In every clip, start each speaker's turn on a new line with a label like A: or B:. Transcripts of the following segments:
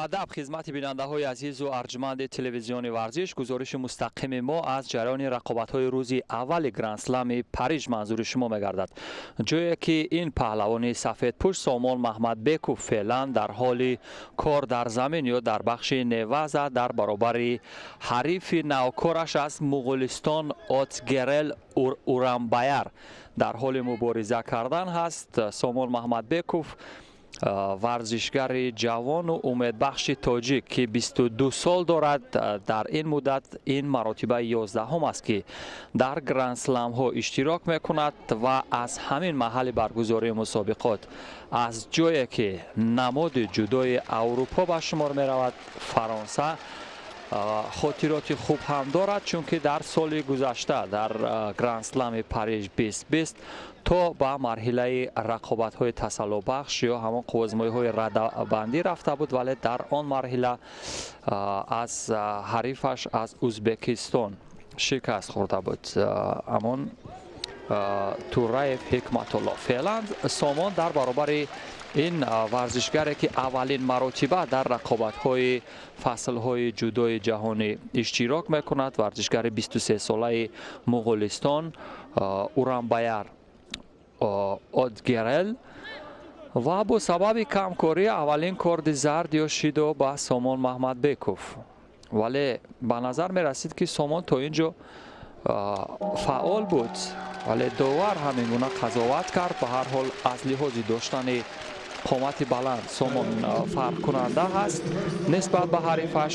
A: Адаб хизмати бинандаҳои азизу арҷманди телевизиони Варзиш. Гузориши мустақими мо аз ҷараёни рақобатҳои рӯзи аввали Грандслами Париж манзури шумо мегардад, ҷое ки ин паҳлавони сафедпӯш Сомон Маҳмадбеков феълан дар ҳоли кор дар замин ё дар бахши неваза дар баробари ҳарифи навкораш аз Муғулистон Отгерел Урамбаяр дар ҳоли мубориза кардан ҳаст. Сомон Маҳмадбеков, варзишгари ҷавону умедбахши тоҷик, ки 22 сол дорад, дар ин муддат ин маротибаи 11-ум аст, ки дар грандсламҳо иштирок мекунад ва аз ҳамин маҳалли баргузории мусобиқот, аз ҷое ки намоди ҷудои Аврупо ба шумор меравад, Фаронса, хотироти хуб ҳам дорад, чунки дар соли гузашта дар Грандслами Париж 2020 то ба марҳилаи рақобатҳои тасаллобахш ё ҳамон қувваозмоиҳои радабандӣ рафта буд, вале дар он марҳила аз ҳарифаш аз Узбекистон шикаст хӯрда буд, ҳамон Тураев Ҳикматулло. Феълан Сомон дар баробари ин варзишгаре, ки аввалин маротиба дар рақобатҳои фаслҳои ҷудои ҷаҳонӣ иштирок мекунад, варзишгари 23-солаи Муғулистон Урамбаяр Отгерел, ва бо сабаби камкорӣ аввалин корди зард ё шидо ба Сомон Маҳмадбеков. Вале ба назар мерасид, ки Сомон то ин ҷо фаъол буд, вале довар ҳамин гуна қазоват кард. Ба ҳар ҳол, аз лиҳози доштани қомати баланд Сомон фарқкунанда ҳаст нисбат ба ҳарифаш.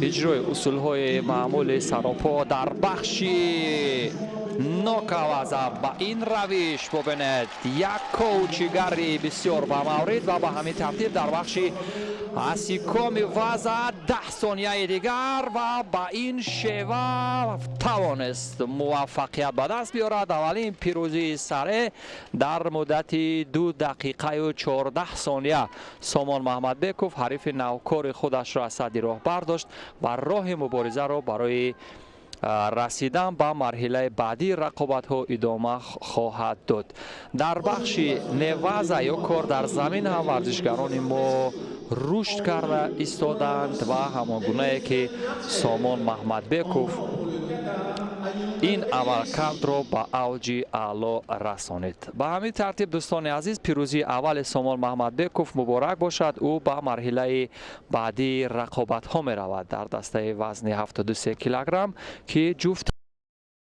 A: Иҷрои усулҳои маъмули саропо дар бахши нокаваза ба ин равиш бубинед, як коучигари бисёр ба маврид ва ба ҳамин тартиб дар бахши асикоми ваза 10 сонияи дигар ва ба ин шева тавонист муваффақият ба даст биёрад. Аввалин пирӯзии саре дар муддати 2 дақиқаю 14 сония Сомон Маҳмадбеков ҳарифи навкори худашро аз садди роҳ бардошт ва роҳи муборизаро барои расидан ба марҳилаи баъдии рақобатҳо идома хоҳад дод. Дар бахши неваза ё кор дар замин ҳам варзишгарони мо рушд карда истодаанд ва ҳамон гунае ки Сомон Маҳмадбеков ин амалкардро ба авҷи аъло расонид. Ба ҳамин тартиб, дӯстони азиз, пирӯзии аввали Сомон Маҳмадбеков муборак бошад. Ӯ ба марҳилаи баъдии рақобатҳо меравад дар дастаи вазни 73 килограмм, ки ҷуфт